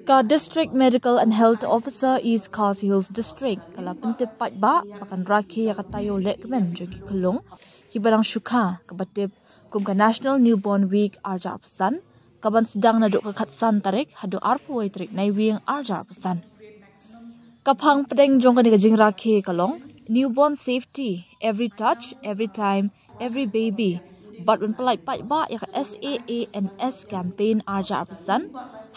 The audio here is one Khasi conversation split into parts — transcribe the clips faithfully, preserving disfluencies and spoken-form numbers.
Ka District Medical and Health Officer East Khasi Hills District ka la pyntip paidbah ba kan rakhe ïa ka taïew lehkmen jong ki khyllung kiba dang shu kha, kaba tip kum ka National Newborn Week arhajar arphew san, kaban sdang naduh ka khatsan tarik haduh arphew wei tarik Naiwieng arhajar arphew san. Ka phang pdeng jong kane ka jingrakhe ka long Newborn Safety, Every Touch, Every Time, Every Baby, bad ban pyllait paidbah ïa ka S A A N S campaign arhajar arphew san,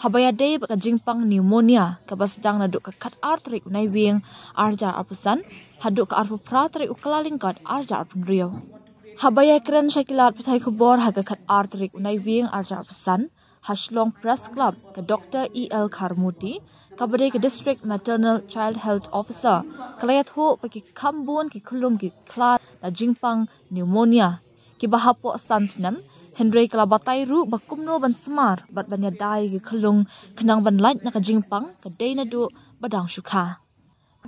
haba ïadei bad ka jingpang pneumonia, kaba sdang naduh ka khatar tarik u Naiwieng arhajar arphew san haduh ka arphew phra tarik u Kyllalyngkot arhajar arphew hynriew. Haba ïakren sha ki lad pathai khubor ha ka khatar tarik u Naiwieng arhajar arphew san ha Shillong Press Club, ka Doctor E L Kharmuti, kaba dei ka District Maternal Child Health Officer, ka la ïathuh ba ki kham bun ki khyllung ki khlad na jingpang pneumonia kiba hapoh san snem, hynrei ka la batai ruh ba kumno ban sumar bad ban ïada ïa ki khyllung khnang ban lait na ka jingpang ka dei naduh ba dang shu kha.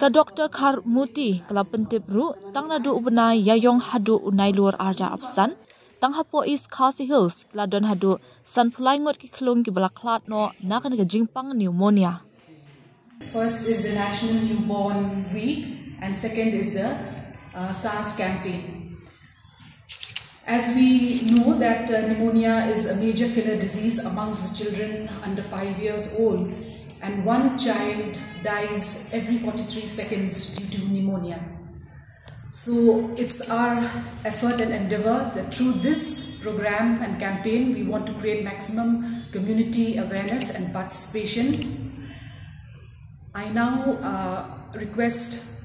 Ka Doctor Kharmuti ka la pyntip ruh, tang naduh u bnai Ïaïong haduh u Nailur arhajar arphew san, tang hapoh East Khasi Hills ki la don haduh sanphew lai ngut ki khyllung kiba la khlad noh na kane ka jingpang pneumonia. First is the National Newborn Week, and second is the uh, SARS campaign. As we know that uh, pneumonia is a major killer disease amongst the children under five years old, and one child dies every forty-three seconds due to pneumonia. So it's our effort and endeavor that through this program and campaign, we want to create maximum community awareness and participation. I now uh, request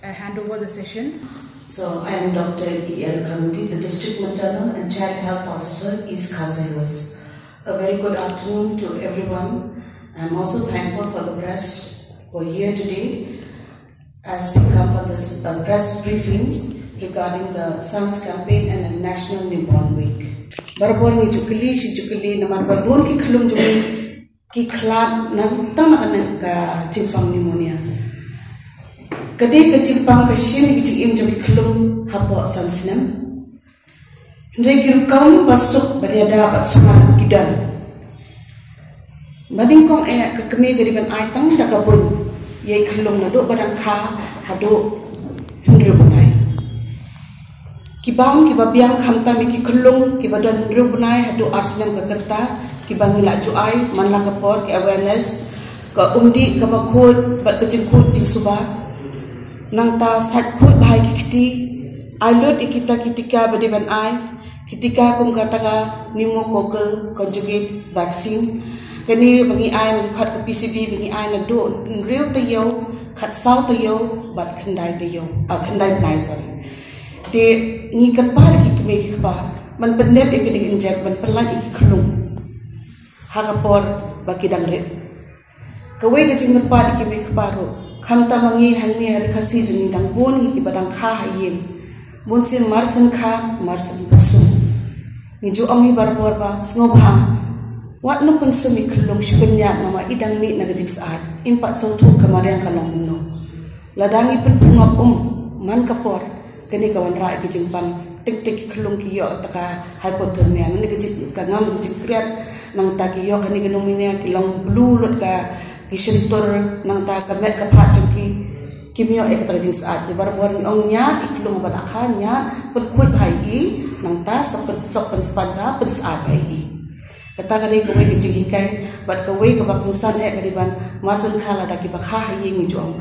I hand over the session. So I am Doctor E L Kharmuti, the District Maternal and Child Health Officer, East Khasi Hills. A very good afternoon to everyone. I'm also thankful for the press for here today as we come for this uh, press briefing regarding the SARS campaign and a National Newborn Week. Barabor ngi ju kylli shi ju kylli namar ba bun ki khyllung jong ngi ki khlad na tang na ka jingpang pneumonia. Ka dei ka jingpang ka shim ki jingim jong ki khyllung hapoh san snem. Hynrei ki rukom ba suk ba ïada ba sumar ki don. Ba nyngkong eh ka kmie ka dei ban ai tang da ka buiñ ïa i khyllung naduh ba dang kha haduh hynriew bnai. Ki bam kiba biang khamtam ïa ki khyllung kiba don hynriew bnai haduh ar snem ka rta, kiba ngi la ju ai man la ka por ki awareness, ka umdih kaba khuid bad ka jingkhuid jingsuba. Nangta sait khuid bha ïa ki kti, ai lut ïa kita ki tika ba dei ban ai, ki tika kum kata ka pneumococcal conjugate vaccine. Kane ba ngi ai, ba ngi khot ka P C V, ba ngi ai naduh hynriew taïew, khatsaw taïew bad khyndai taïew, ah, khyndai bnai, sorry. Te ngi kyrpad ïa ki kmie ki kpa ban pyndep ïa kine ki injek, ban pyllait ïa ki khyllung ha ka por ba ki dang rit. Kawei ka jingkyrpad ïa ki kmie ki kpa ruh, khamtam ma ngi hangne ha Ri Khasi jong ngi dang bun ngi kiba dang kha ha ïing. Bun sien mar sien kha mar sien pynsum. Ngi ju ong hi barabor ba sngewbha, wat nym pynsum ïa i khyllung, shu pynïaid namar i dang mih na ka jingsyaid. Im pat sngewthuh ka mariang ka long kumno. Lada ngi pynpung ap um man ka por, kane ka wanrah ïa ki jingpang. Teng teng ki khyllung ki ïoh kata ka hypothermia, kane ka jing, ka ngam ka jingkriat. Nangta ki ïoh kane ka pneumonia, ki long blue lut ka, ki shyntur, nangta ka met ka phad jong ki, kim ïoh ïa kata ka jingsyaid. Te barabor ngi ong ñiad i khyllung ba la kha, ñiad pynkhuid bha ïa i, nangta sa pyn, sok pynspaid bha, pynsyaid bha ïa i. Kata ka dei kawei ka jinghikai, bad kawei kaba kongsan eh ka dei ban, mar sien kha lada kiba kha ha ïing ngi ju ong,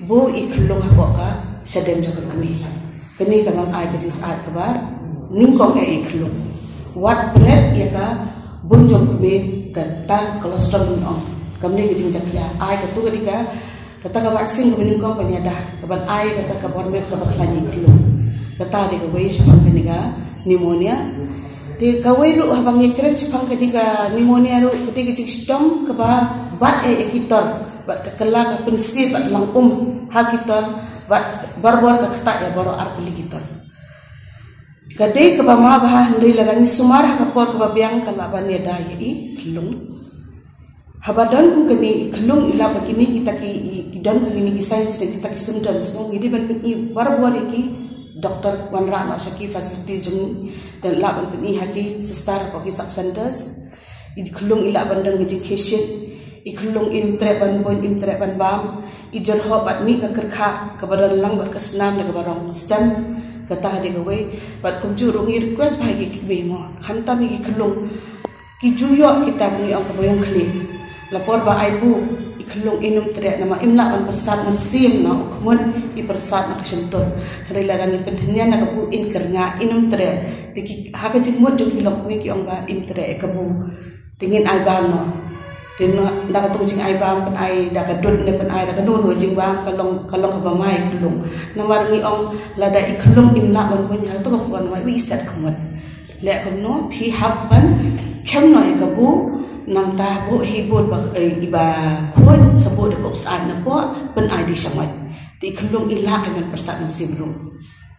buh i khyllung hapoh ka shadem jong ka kmie. Kane ka ban ai ka jingsyaid kaba nyngkong eh i khyllung. Wat bret ïa ka bun jong kmie, kata ka colostrum ngi ong. Kamne ka jingjakhlia, ai katu ka dei ka, kata ka vaccine kaba nyngkong ban ïada, kaban ai kata ka bor met kaba khlaiñ ïa i khyllung. Kata dei kawei shaphang kane ka pneumonia. Te kawei ruh haba ngi kren shaphang kane ka pneumonia ruh, ka dei ka jingshitom kaba bat eh ïa ki tor. Bad ka kylla ka pynsiej bad lang um ha ki tor, bad barabor ka ktah ïa baroh ar tylli ki tor. Ka dei kaba ma bha, hynrei lada ngi sumar ha ka por kaba biang ka lah ban ïada ïa i khyllung. Haba don kum kine i khyllung i lah ba kine kita ki, i, ki don kum kine ki signs ne kita ki symptoms, mo ngi dei ban pyni barabor ïa ki doktor wanrah noh sha ki facilities jong ngi, don lah ban pyni ha ki sister hapoh ki sub centers. I khyllung i lah ban don ka jingkhie shit, i khyllung im treh ban bun, im treh ban bam, i jyrhoh bad mih ka kyrkha kaba don lang bad ka snam da kaba rong stem. Kata ka dei kawei. Bad kumjuh ruh ngi request ba ha ki kmie mo, khamtam ïa ki khyllung, ki ju ïoh kita ba ngi ong kaba ïong khlieh. La por ba ai buh, i khyllung in ym treh namar im lah ban pyrsad mynsiem na u khmut, i pyrsad na ka shyntur. Hynrei lada ngi pyntynñian na ka buh in kyrngah, in ym treh. Te ki, ha ka jingmut jong ki longkmie ki ong ba im treh ïa ka buh. Te ngin ai bam noh. Te na, da katu ka jingai bam, pynai da ka dud ne pynai da kano kano ka jingbam, ka long, ka long kaba mai khyllung. Namar ngi ong lada i khyllung im lah ban bun ha katu ka por namar i set khmut. Leh kumno, phi hap ban khem noh ïa ka buh, nangta buh hi buh ba, eh, iba khuid sa buh da ka u syaid na poh, pynai da i shamoit. Te i khyllung i lah ban pyrsad mynsiem ruh.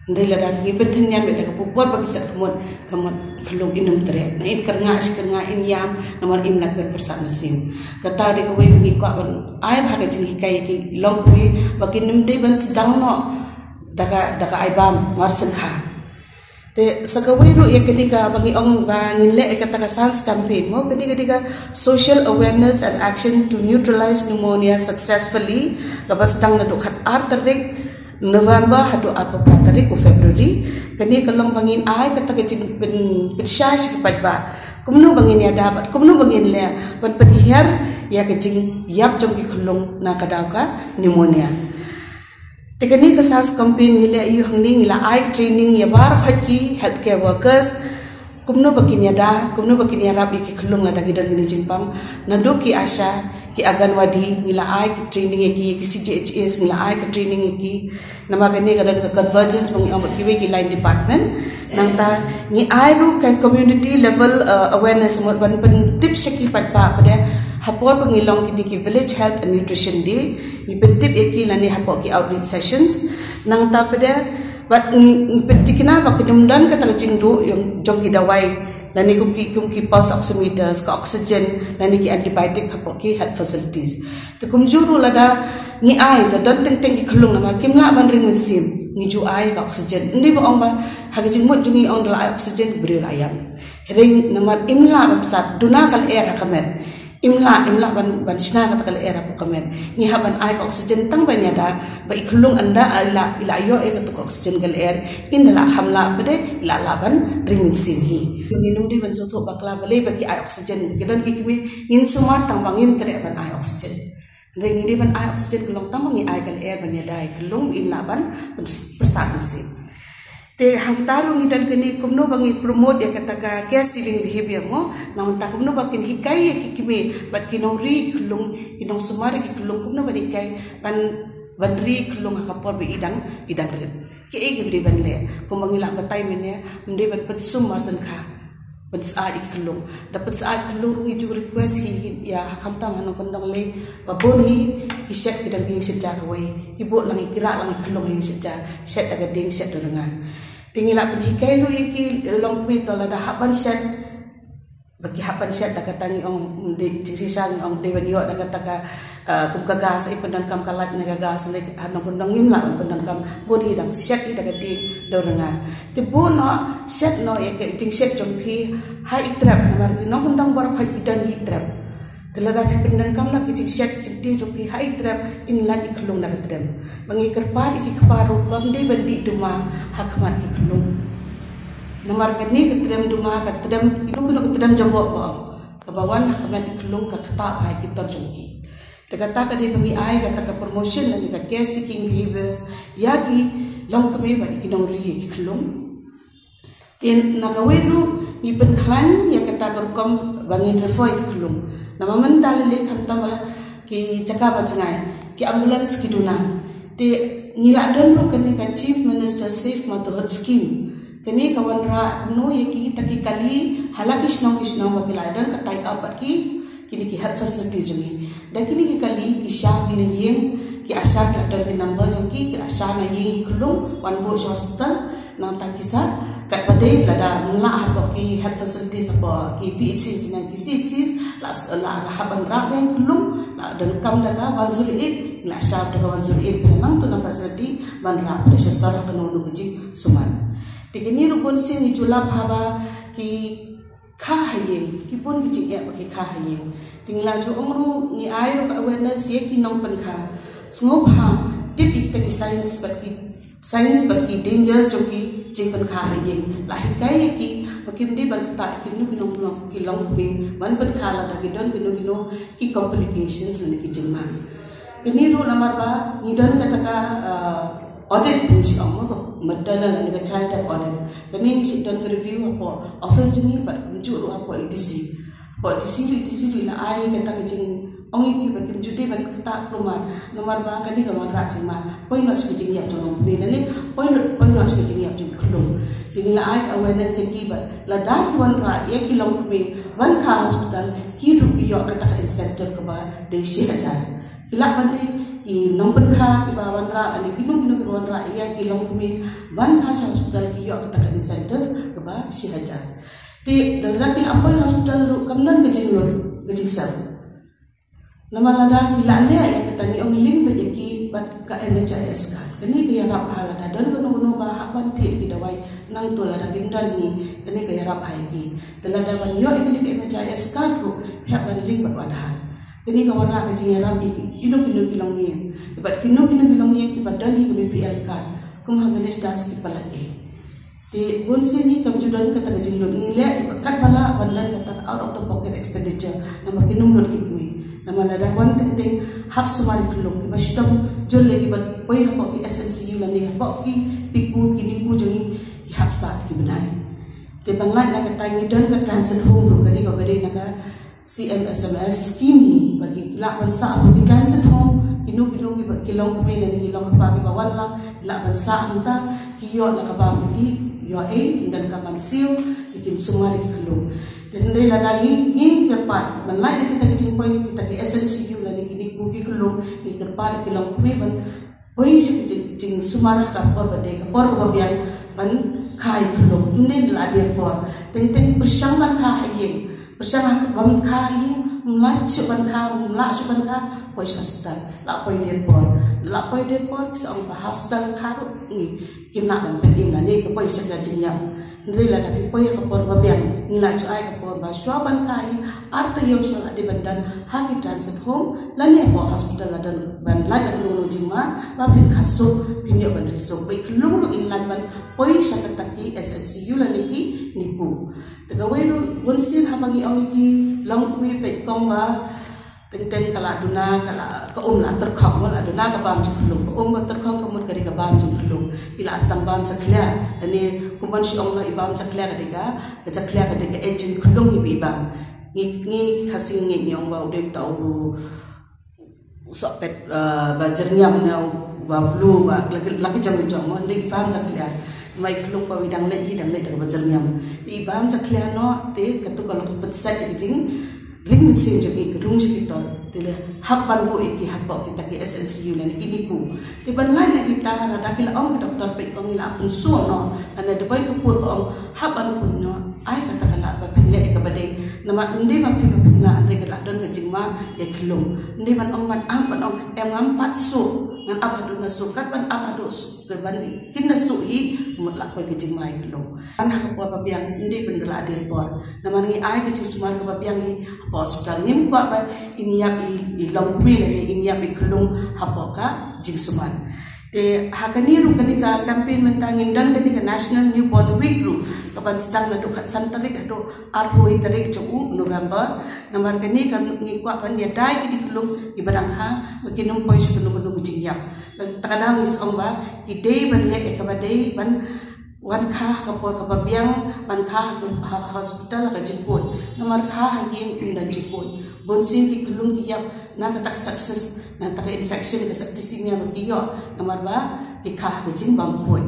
Hynrei lada ngi pyntynñian beit da ka buh por ba ki set khmut, ka mut khyllung in ym treh. Na in kyrngah shi kyrngah in ïam, namar im lah ban pyrsad mynsiem. Kata dei kawei ba ngi kwah ban ai ba ha ka jinghikai ïa ki longkmie ba kin ym dei ban sdang noh da ka, da ka ai bam marsyngkha. Te sa kawei ruh ïa kane kaba ngi ong ba ngin leh ïa kata ka SANS campaign mo, kane ka dei ka Social Awareness and Action to Neutralize Pneumonia Successfully, kaba sdang naduh khatar tarik November haduh arphew phra tarik u February. Kane ka long ba ngin ai kata ka jingpyn, pynshai sha ki paidbah kumno ba ngin ïada bad kumno ba ngin leh ban pynhiar ïa ka jingïap jong ki khyllung na ka daw ka pneumonia. Te kane ka SANS campaign ngi leh ïa u hangne, ngi la ai training ïa baroh ki healthcare workers, kumno ba kin ïada, kumno ba kin ïarap ïa ki khyllung lada ki don kine ki jingpang. Naduh ki ASHA, ki Anganwadi, ngi la ai ki training ïa ki, ïa ki CGHS, ngi la ai ki training ïa ki. Namar kane ka don ka convergence ba ngi ong bad kiwei ki line department. Nangta ngi ai ruh ka community level, uh, awareness, mut ban pyntip sha ki paidbah pat de ha por ba ngi long kine ki Village Health and Nutrition Day, ngi pyntip ïa ki lane hapoh ki outreach sessions. Nangta pat de bad ngi, ngi pynthikna ba kin ym don kata ka jingduh jong, jong ki dawai lane kum ki, kum ki pulse oximeters, ka oxygen lane ki antibiotics hapoh ki health facilities. Te kumjuh ruh lada ngi ai, da don teng teng ki khyllung namar kim lah ban ring mynsiem, ngi ju ai ka oxygen. Ym dei ba ong ba ha ka jingmut jong ngi ong da la ai oxygen briew la ïam. Hynrei namar im lah ban pyrsad, duna ka lyer ha ka met. Im lah, im lah ban, ban shna kata ka lyer hapoh ka met. Ngi hap ban ai ka oxygen tang ban ïada ba i khyllung ynda i la, i la ïoh ïa katu ka oxygen ka lyer, in da la kham lah pat de i la lah ban ring mynsiem hi. Ngin ym dei ban sngewthuh bakla balei ba ki ai oxygen. Ki don ki kmie, ngin sumar tang ba ngin treh ban ai oxygen. Hynrei ngi dei ban ai oxygen ka long tang ba ngi ai ka lyer ban ïada ïa ki khyllung in lah ban pyrs-, pyrsad mynsiem. Te hangta ruh ngi don kane kumno ba ngi promote ïa kata ka care seeking behavior mo, namar ta kumno ba kin hikai ïa ki kmie bad ki nongri khyllung, ki nongsumar ïa ki khyllung kumno ban hikai ban, ban ri khyllung ha ka por ba i dang, i dang rit. Kiei kiba dei ban leh, kumba ngi la batai mynne, ym dei ban pynsum marsyngkha. Pynsyaid ïa ki khyllung. Da pynsyaid khyllung ruh ngi ju request hi, hi ïa ha khamtam ha nongkyndong lei ba bun hi ki shet ki dang ïing shet ja kawei. Ki buh lang ïa ki rah lang ïa ki khyllung ïing shet ja. Shet da ka dieng shet da rnga. Te ngi la pynhikai ruh ïa ki longkmie to lada hap ban shet. Ba ki hap ban shet da kata ngi ong dei jingshisha ngi ong dei ban ïoh da kata ka Ah, kum ka gas, i pyndonkam ka light ne ka gas, ne ha nongkyndong ngim lah ban pyndonkam, bun hi dang shet hi da ka dieng da u rnga. Te bun noh, shet noh ïa ka jingshet jong phi ha i trep, namar ki nongkyndong baroh khoit ki don i trep. Te lada phi pyndonkam noh ki jingshet ki jingtei jong phi ha i trep, in lait i khyllung da ka trep. Ba ngi kyrpad ïa ki kpa ruh ba ym dei ban dih duma ha khmat ki khyllung. Namar kane ka trep duma ka trep, ino kino ka trep jabok ba ong. Kaba wan ha khmat ki khyllung ka ktah ha ki ton jong ki. Te kata ka dei ba ngi ai kata ka promotion lane ka care seeking behaviors ïa ki longkmie bad ki nongri ïa ki khyllung. Te na kawei ruh ngi pynkhlaiñ ïa kata ka rukom ba ngin refer ïa ki khyllung. Namar mynta lei lei khamtam ba ki jaka ba jngai ki ambulance ki duna. Te ngi la don ruh kane ka Chief Minister Safe Motherhood Scheme. Kane ka wanrah kumno ïa kita ki kali ha la ki shnong ki shnong ba ki la don ka tie up bad ki kine ki health facilities jong ngi. Da kine ki kali ki sha ki na ïing, ki ASHA ki la don ki number jong ki, ki la sha na ïing ki khyllung, wan buh sha hospital, nangta ki sah, katba dei lada ym lah hapoh ki health facilities hapoh ki PHCs ne ki CHCs, la, la, la hap ban rah ïa ki khyllung, la donkam da ka one zero eight, la sha da ka one zero eight, nangtu na facility ban rah da sha sor ha kano kano ka jingsumar. Te kine ruh bun sien ngi ju lap haba ki kha ha ïing, ki bun ki jingeh ba ki kha ha ïing. Te ngi la ju ong ruh ngi ai ruh ka awareness ïa ki nongpynkha. Sngewbha tip ïa kita ki signs bad ki signs bad ki dangers jong ki jingpynkha ha ïing. La hikai ïa ki ba kim dei ban ktah ïa kino kino ki longkmie ban pynkha lada ki don kino kino ki complications lane ki jingma. Kane ruh namar ba ngi don kata ka, uh, audit pynshong mo ko maternal lane ka child death audit. Kane ngi shu don ka review hapoh office jong ngi bad kumjuh ruh hapoh A D C. Hapoh A D C ruh, A D C ruh la ai kata ka jingong ïa ki ba kim ju dei ban ktah kulmar namar ba kane ka wanrah jingma. Poi noh sha ka jingïap jong longkmie lane poi noh, poi noh sha ka jingïap jong ki khyllung. Te ngi la ai ka awareness ïa ki ba lada ki wanrah ïa ki longkmie ban kha hospital, ki ruh ki ïoh kata ka incentive kaba dei shi hajar. Ki lah ban dei ki nongpynkha kiba wanrah lane kino kino kiba wanrah ïa ki longkmie ban kha sha hospital, ki ïoh kata ka incentive kaba shi hajar. Te lada ki la poi hospital ruh kam don ka jinglut ka jingsem. Namar lada ki la leh ïa kata ngi ong link beit ïa ki bad ka M H I S card. Kane ka ïarap ha lada don kano kano ba hap ban thied ki dawai nangta lada kim don ngi, kane ka ïarap ha ïa ki. Te lada ban ïoh ïa kane ka M H I S card ruh hap ban link bad Aadhaar. Kane ka wanrah ka jingïarap ïa kino kino ki longïing. Bad kino kino ki longïing kiba don hi ka B P L card, kum ha Ganesh Das ki palat ei. Te bun sien hi kam ju don kata ka jinglut, ngi leh ïa katba lah ban don kata ka out of the pocket expenditure namar kim lut ki kmie. Namar lada wan teng teng hap sumar ïa ki khyllung kiba shitom jur lei kiba poi hapoh ki S N C U lane hapoh ki PICU ki NICU jong ngi, ki hap sah ki bnai. Te ban lait na kata ngi don ka transit home ruh, kane kaba dei na ka C M S M S scheme hi ba ki lah ban sah ha ki transit home, kino kino kiba ki longkmie lane ki longkpa kiba wan lang ki lah ban sah hangta, ki ïoh la ka bam kti, ïoh ei, ym don ka ban siew, ki kin sumar ïa ki khyllung. Te hynrei lada ngi, ngi kyrpad ban lait na kita ki jingpoi kita ki S N C U lane ki NICU ki khyllung, ngi kyrpad ïa ki longkmie ban poi sha ka jing, jingsumar ha ka por ba dei, ka por kaba biang ban kha ïa ki khyllung. Ym dei la dei por. Teng teng pyrshang ban kha ha ïing, pyrshang ha ka ban kha ha ïing, ym lah shuh ban kha, ym lah shuh ban kha, poi sha hospital. La poi dei por, la poi dei por, ki sa ong ba hospital kha ruh ngi, kim lah ban pynim lane ka poi sha ka jingïap. Hynrei lada phi poi ha ka por ba biang, ngi la ju ai ka por ba shuwa ban kha hi, ar taïew shuwa la dei ban don ha ki transit home lane hapoh hospital, lada ban lait na kano kano jingma ba phin kha suk, phin ïoh ban ri suk. Ba i khyllung ruh in lait ban poi sha kata ki S N C U lane ki NICU. Te kawei ruh bun sien haba ngi ong ïa ki longkmie peit kong ba teng teng ka la duna, ka la, ka um la tyrkhong, la duna ka bam jingkhyllung, ka um ka tyrkhong, ka mut ka dei ka bam jingkhyllung. I la sdang bam jakhlia, lane kumban shu ong ba i bam jakhlia ka dei ka, ka jakhlia ka dei ka eh jingkhyllung iba i bam. Ngi, ngi Khasi ngi, ngi ong ba u dei uta u, u sohpet, eh, ba jyrngiam ne u ba blu ba la, la ki jong ki jong mo, dei i bam jakhlia. Mai khyllung ba i dang leit hi, dang leit da kaba jyrngiam. I bam jakhlia noh, te katu ka long ka pynset ka jing ring mynsiem jong i, ka rung jong i tor. Te leh hap ban buh ïa ki hapoh kita ki S N C U lane ki NICU. Te ban lait na kita, lada ki la ong ka doktor peit kong, ngi la pynsngew noh, lane da poi ka pud ba ong hap ban pun noh. Ai kata ka lad ba phin leh ïa kaba dei. Namar ym dei ba phin, ba phin lah, hynrei ka la don ka jingma ïa khyllung. Ym dei ban ong ban ap, ban ong em ngam pat suk, ngan ap haduh nga suk, kat ban ap haduh suk, ka ban kin da suk hi, mut la poi ka jingma ïa khyllung. Ban ha ka por ba biang, ym dei ban da la dei por. Namar ngi ai ka jingsumar kaba biang hi hapoh hospital. Ngim kwah ba in ïap i, i longkmie lane in ïap i khyllung hapoh ka jingsumar. Te ha kane ruh, kane ka campaign mynta ngin don kane ka National Newborn Week ruh, kaban sdang naduh khatsan tarik haduh arphew wei tarik jong u November. Namar kane ka ngi kwah ban ïada ïa kine ki khyllung kiba dang kha, ba kin ym poi sha kano kano ka jingïap. Te ka dang ngi sngew ba ki dei ban leh ïa kaba dei, ban wan kha ha ka por kaba biang, ban kha ha ka, ha hospital ha ka jingkhuid. Namar kha ha ïing ym don jingkhuid. Bun sien ki khyllung ki ïap na kata ka sepsis, na kata ka infection, ka septicemia ba ki ïoh namar ba ki kha ha ka jingbymkhuid.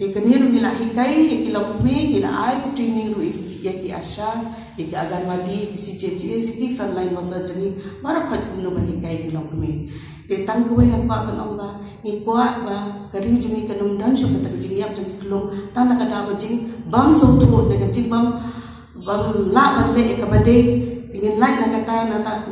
Ïa kane ruh ngi la hikai ïa ki longkmie, ngi la ai ka training ruh ïa ki ASHA, ïa ki Anganwadi, ïa ki C G H A, ïa ki frontline workers jong ngi, baroh khoit kumno ban hikai ïa ki longkmie. Te tang kawei nga kwah ban ong ba ngi kwah ba ka ri jong ngi kan ym don shuh kata ka jingïap jong ki khyllung tang na ka daw ka jingbym sngewthuh, na ka jingbym, bym lah ban leh ïa kaba dei. Te ngin lait na kata, na kata,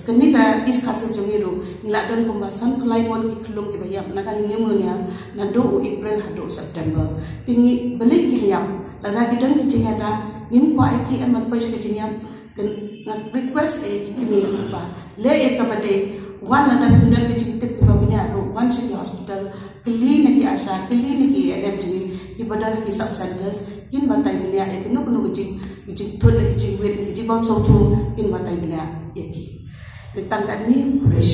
kane ka East Khasi jong ngi ruh ngi la don kumba sanphew lai ngut ki khyllung kiba ïap na ka Pneumonia naduh u April haduh u September. Te ngi, balei kin ïap? Lada ki don ki jingïada, Ngim kwah ïa ki em ban poi sha ka jingïap. Kan nga request ïa ki kmie ba leh ïa kaba dei, wan lada phi don ka jingtip kiba bniah ruh, wan sha ki hospital, kylli na ki ASHA, kylli na ki A N M jong ngi kiba don ha ki sub centers, kin batai bniah ïa kano kano ka jing, ka jingthut, ka jingwit, ka jingbym sngewthuh, kin batai bniah ïa ki. Te tang katne, khublei shibun.